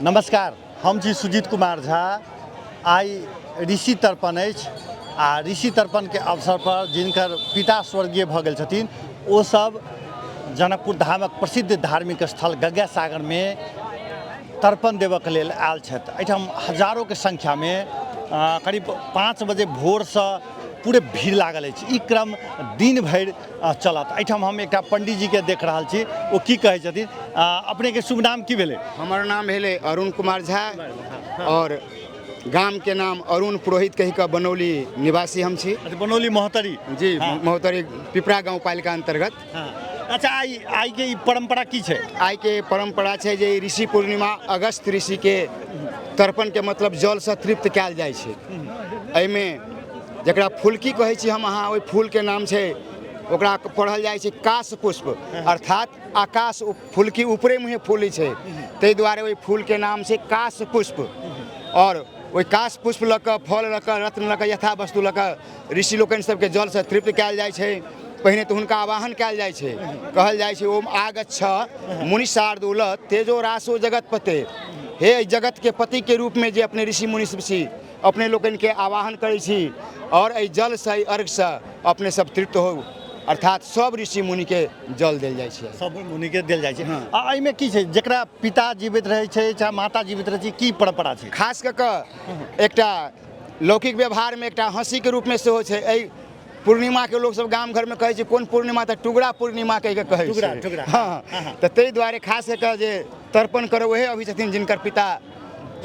नमस्कार, हम छी सुजीत कुमार झा। आइ ऋषि तर्पण अछि आ ऋषि तर्पणके अवसर पर जिनकर पिता स्वर्गीय भऽ गेल छथिन ओ सब जनकपुर धामक प्रसिद्ध धार्मिक स्थल गंगा सागरमे तर्पण देबऽके लेल आयल छथि। एहिठाम हजारोके संख्यामे करीब 5 बजे भोरसँ पूरे भीड़ लागल अछि। ई क्रम दिन भरि चलत। एहिठाम हम एकटा पंडीजीके देख रहल छी, ओ की कहै छथिन। अपनेके शुभ नाम की भेलै? हमर नाम भेलै अरुण कुमार झा और गाम के नाम अरुण पुरोहित कहि कऽ बनौली निवासी हम छी। अच्छा, बनौली महोत्तरी। जी। हाँ। महोत्तरी पिपरा गाँव पालिका अंतर्गत। हाँ। अच्छा, आइ आइ के ई परंपरा की छै? आइ के परंपरा छै जे ऋषि पूर्णिमा अगस्त ऋषि के तर्पण के मतलब जल से तृप्त कयल जाइ छै। एहिमे जकरा फुलकी कहै छी हम अहाँ, ओहि फूल के नाम छै, ओकरा पढ़ल जाइ छै काश पुष्प, अर्थात आकाश फुलकी ऊपरे मुँहे फूलै छै, ताहि दुआरे ओहि फूलके नाम छै काश पुष्प। आओर ओहि काश पुष्प लऽ कऽ, फल लऽ कऽ, रत्न लऽ कऽ, यथा वस्तु लऽ कऽ ऋषि लोकनि सबके जलसँ तृप्त कयल जाइ छै। पहिने तऽ हुनका आवाहन कयल जाइ छै, कहल जाइ छै ओम आगच्छ मुनि शार्दूल तेजो रासो जगतपते। हे एहि जगतके पतिके रूपमे जे अपने ऋषि मुनि सब छी, अपने लोकनिके आवाहन करै छी आओर एहि जलसँ, एहि अर्घसँ अपने सब तृप्त हो, अर्थात सब ऋषि मुनिके जल देल जाइ छै। सब मुनिके देल जाइ छै। आ एहिमे की छै, जकरा पिता जीवित रहै छै चाहे माता जीवित रहै छै, की परंपरा छै? खास कऽ कऽ एकटा लौकिक व्यवहारमे एकटा हँसीके रूपमे सेहो छै। एहि पूर्णिमाके लोकसब गाम घरमे कहै छै कोन पूर्णिमा, तऽ टुगरा पूर्णिमा कहि कऽ कहै टुगरा, छै। टुगरा। हँ, तऽ ताहि दुआरे खास कऽ कऽ जे तर्पण करऽ उएह अबै छथिन जिनकर पिता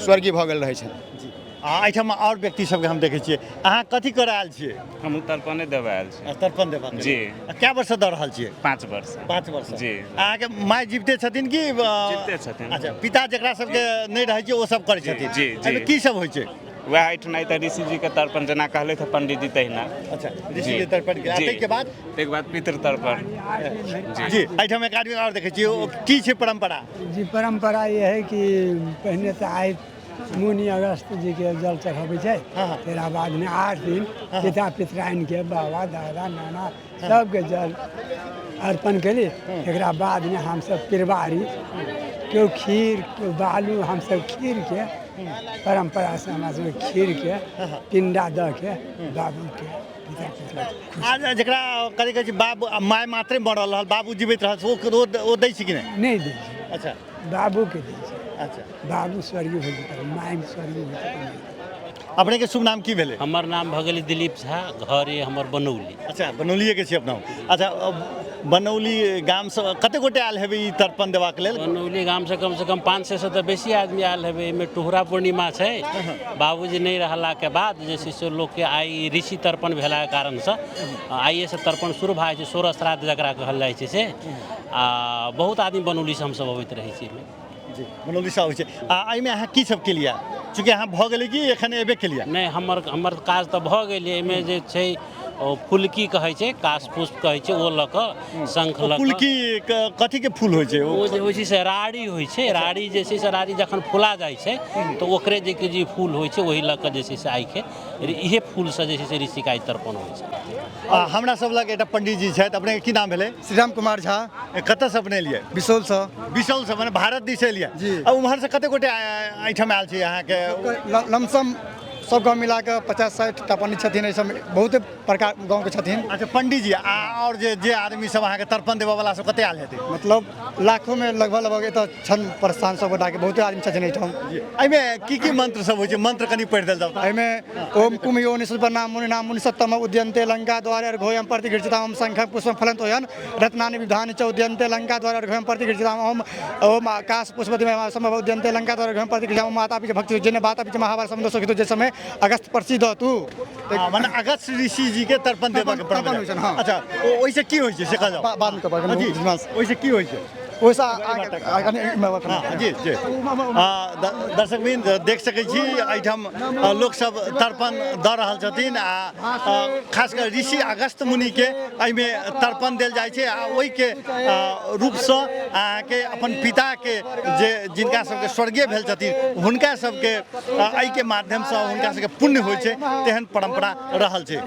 स्वर्गीय भऽ गेल रहै छनि। जी। आ एहिठाम आओर व्यक्ति सबके हम देखै छियै। अहाँ कथी करऽ आयल छियै? हमहूँ तर्पणे देबऽ आयल छी। तर्पण देबऽ? जी। आ कए वर्षसँ दऽ रहल छियै? 5 वर्ष। 5 वर्ष। जी। अहाँके माय जीविते छथिन कि जीविते छथिन। अच्छा, पिता जकरा सबके नहि रहै छै ओ सब करै छथिन। जी, जी। एहिमे की सब होइ छै? वएह एहिठुना तऽ ऋषि जी के तर्पण जेना कहलथि हँ पंडीजी तहिना। अच्छा, ऋषि के तर्पण के जी। ताहिके बाद? ताहिके बाद पितृ तर्पण। जी। जी, एहिठाम एक आदमी आओर देखै छियै, ओ की छै परम्परा? जी, परम्परा ये है कि पहिने तऽ आइ मुनि अगस्त जी के जल चढ़बै छै, हाँ। तेरा बाद में 8 दिन पिता पितराइन के, बाबा दादा नाना सबके जल अर्पण केली। एकरा बाद में हमसब पिरबारी केओ खीर केओ बालू, हमसब खीर के परम्परा से हमरा सबके खीर के पिंडा दऽ के बाबू के पिता पितरा खुश। आ जकरा कथी कहै छै, बाबू आ माय मात्रे मरल रहल, बाबू जीवित रहल, ओ दै छै कि नहि? नहि दै छै। अच्छा। बाबूके दै छै। अच्छा। बाबू स्वर्गीय हो जेतै, माय स्वर्गीय हो जेतै। अपनेके शुभ नाम की भेलै? हमर नाम भऽ गेलै दिलीप झा, घर ये हमर बनौली। अच्छा, बनौलिएके छी अपना। अच्छा, बनौली गामसँ कते गोटे आयल हेबै ई तर्पण देबाक लेल? बनौली गामसँ कमसँ कम 500 तऽ बेसी आदमी आयल हेबै। एहिमे टुहरा पूर्णिमा छै, बाबूजी नहि रहलाके बाद जे छै से लोकके आइ ऋषि तर्पण भेलाके कारणसँ आइएसँ तर्पण शुरू भए जाइ छै, 16 श्राद्ध जकरा कहल जाइ छै से। आ बहुत आदमी बनौलीसँ हमसब अबैत रहै छी एहिमे। जी, बनौलीसँ अबै छै। आ एहिमे अहाँ की सब केलियै? चूँकि अहाँ भऽ गेलै कि एखन एबे केलियै? नहि, हमर काज तऽ भऽ गेल। एहिमे जे छै ओ फुलकी कहै छै, काश पुष्प कहै छै, ओ लऽ कऽ शंख लऽ कऽ। फुलकी कथीके फूल होइ छै? ओ जे होइ छै से राड़ी होइ छै। राड़ी जे छै से राड़ी जखन फुला जाइ छै तऽ ओकरे जे कि जे फूल होइ छै ओहि लऽ कऽ जे छै से आइके इहे फूलसँ जे छै से ऋषिके आइ तर्पण होइ छै। आ हमरा सब लग एकटा पंडीजी छथि। अपनेके की नाम भेलै? श्रीराम कुमार झा। कतऽसँ अपने एलियै? बिसौलसँ। बिसौलसँ, मने भारत दिस एलियै। जी। आ उम्हरसँ कते गोटे एहिठाम आयल छी अहाँके? लमसम सब गाँव मिलाकऽ 50-60 टा पंडित छथिन। एहि सबमे बहुते प्रकार गाँवके छथिन। अच्छा पंडीजी, आ आओर जे आदमी सब अहाँके तर्पण देबऽ वाला सब कते आयल हेतै? मतलब लाखोमे लगभग लगभग एतऽ छन प्रस्थान सब गोटाके बहुते आदमी छथिन एहिठाम। एहिमे की की मंत्र सब होइ छै? मंत्र कनि पढ़ि देल जाउ। एहिमे ओम कुम यो निसुपन्ना मुनि नाम मुनि सत्तम उद्यन्ते लंका द्वारे अर्घोयम प्रति घृषिताम ओम शंखम पुष्पम फलंतोयन रत्नानि विधानि च उद्यन्ते लंका द्वारे अर्घोयम प्रति घृषिताम ओम ओम आकाश पुष्पति सम्भव उद्यन्ते लंका द्वारे अर्घोयम प्रति घृषिताम ओम माता पिता भक्ति जन माता पिता महाभारत समुद्र सुखितो जे समय अगस्त प्रसिद्ध तू। हँ, मने अगस्त ऋषि जी के तर्पण देबऽ के तर्पण होइ छनि, हँ। अच्छा, ओहिसँ की होइ छै से कहल जाउ। बादमे कहब, जी, ओहिसँ की होइ छै? ओहिसँ जी जी। दर्शक वृंद देख सकै छी एहिठाम लोकसब तर्पण दऽ रहल छथिन आ खास कऽ ऋषि अगस्त मुनिके एहिमे तर्पण देल जाइ छै आ ओहिके रूपसँ अहाँके अपन पिताके जे जिनका सबके स्वर्गीय भेल छथिन हुनका सबके एहिके माध्यमसँ हुनका सबके पुण्य होइ छै, तेहन परम्परा रहल छै।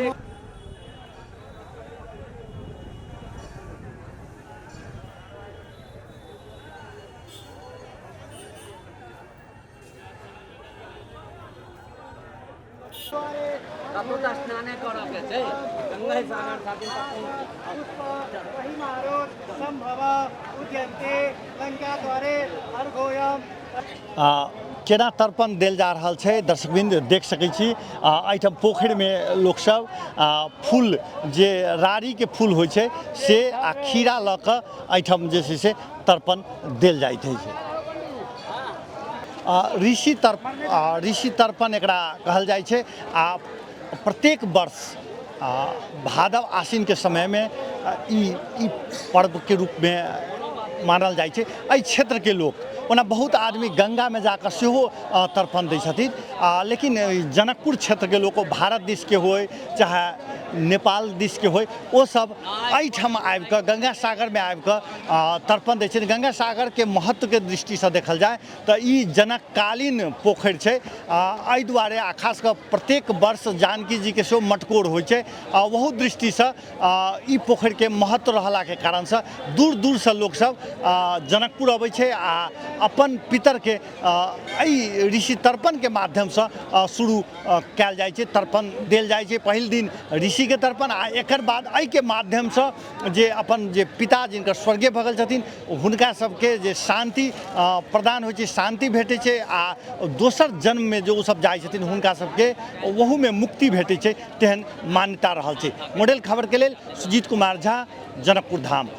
केना तर्पण देल जा रहल छै दर्शकवृन्द देख सकै छी। एहिठाम पोखरिमे लोकसब फूल जे राड़ीके फूल होइ छै से आ खीरा लऽ कऽ एहिठाम जे छै से तर्पण देल जाइत अछि। ऋषि तर्पण एकरा कहल जाइ छै। आ प्रत्येक वर्ष भादव आश्विनके समयमे ई पर्वके रूपमे मानल जाइ छै। एहि क्षेत्रके लोक ओना बहुत आदमी गङ्गामे जाकऽ सेहो तर्पण दै छथिन, लेकिन जनकपुर क्षेत्रके लोक, ओ भारत दिसके होइ चाहे नेपाल दिसके होइ, ओसब एहिठाम आबिकऽ गङ्गा सागरमे आबिकऽ तर्पण दै छथिन। गङ्गा सागरके महत्वके दृष्टिसँ देखल जाय तऽ ई जनककालीन पोखरि छै। एहि दुआरे आ खास कऽ प्रत्येक वर्ष जानकी जीके सेहो मटकोर होइ छै, आ ओहू दृष्टिसँ ई पोखरिके महत्व रहलाके कारणसँ दूर दूरसँ लोकसब जनकपुर अबै छै आ अपन पितरके एहि ऋषि तर्पणके माध्यमसँ शुरू कयल जाइ छै, तर्पण देल जाइ छै। पहिल दिन ऋषिके तर्पण आ एकर बाद एहिके माध्यमसँ जे अपन जे पिता जिनकर स्वर्गीय भऽ गेल छथिन हुनका सबके जे शान्ति प्रदान होइ छै, शान्ति भेटै छै आ दोसर जन्ममे जे ओसब जाइ छथिन हुनका सबके ओहूमे मुक्ति भेटै छै, तेहन मान्यता रहल छै। मॉडल खबरके लेल सुजीत कुमार झा, जनकपुर धाम।